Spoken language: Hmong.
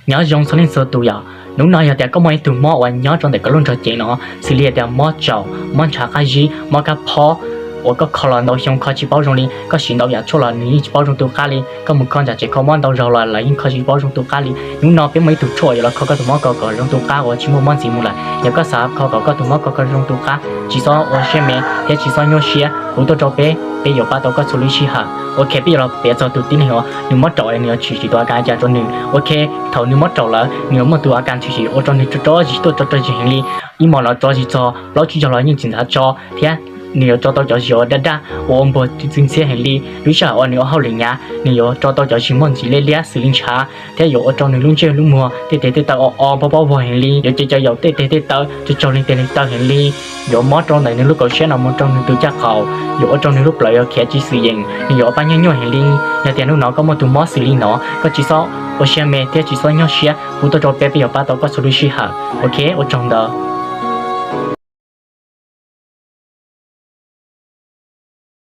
Nyob zoo txhua leej txhua tus yom. Hnub no yog tias koj muaj ib tug mob uas nyob rau ntawm koj lub nrog cev no, xws li tias mob tsaus, mob ntshav qab zib, mob kab phob, uas koj kho los ntau xyoo kho tsis paub zoo li, koj siv ntau yam tshuaj los nws yeej tsis paub zoo tu qab li, koj mus kho ntawm tsev kho mob ntau zaus los lawv yeej kho tsis paub zoo tu qab li. Hnub no peb muaj ib tug tshuaj yuav los kho koj tus mob ko kom zoo tu qab uas tsis muaj mob ntxiv mus lawm. Yog koj xav kho kom koj tus mob ko zoo tu qab, tsis txhob ua siab me thiab tsis txhob nyuaj siab, hu tuaj rau peb, peb yuav pab tau koj txhua lub sij hawm. Ok, peb yuav los piav txog tus tib neeg uas nws mob raum nws yuav tshwm sim tus a kas cas rau nws. Ok, thaum nws mob raum lawm nws yuav muaj tus a kas tshwm sim ua rau nws tso zis tuaj tso zis heev li, ib hmos los tso zis txog plaub tsib caug los yeej tsis ntxav tso thiab nws yuav tso tau cov zis uas daj daj uas ua npuag txi ntxhiab heev li. Lub sij hawm uas nws ua hauj lwm hnyav nws yuav tso tau cov zis muaj ntsis liab liab xws li ntshav thiab yuav ua rau nws lub ntsej lub muag tej tes tej taw o o pob pob vog heev li, yuav cev cov yaum tej tes tej taw tsaug tsaug li tes li taw heev li, yuav mob rau ntawm nws lub kaum siab no mus rau nws tus caj qaum, yuav ua rau nws lub plawv yuav khiav tsis xwm yeem, nws yuav paj nyuag nyuaj heev li. Yog tias hnub no koj muaj tus mob xws li no, koj tsis txhob ua siab me thiab tsis txhob nyuaj siab, hu tuaj rau peb, peb yuav pab tau koj txhua lub sij hawm. Ok, ua tsaug ntau.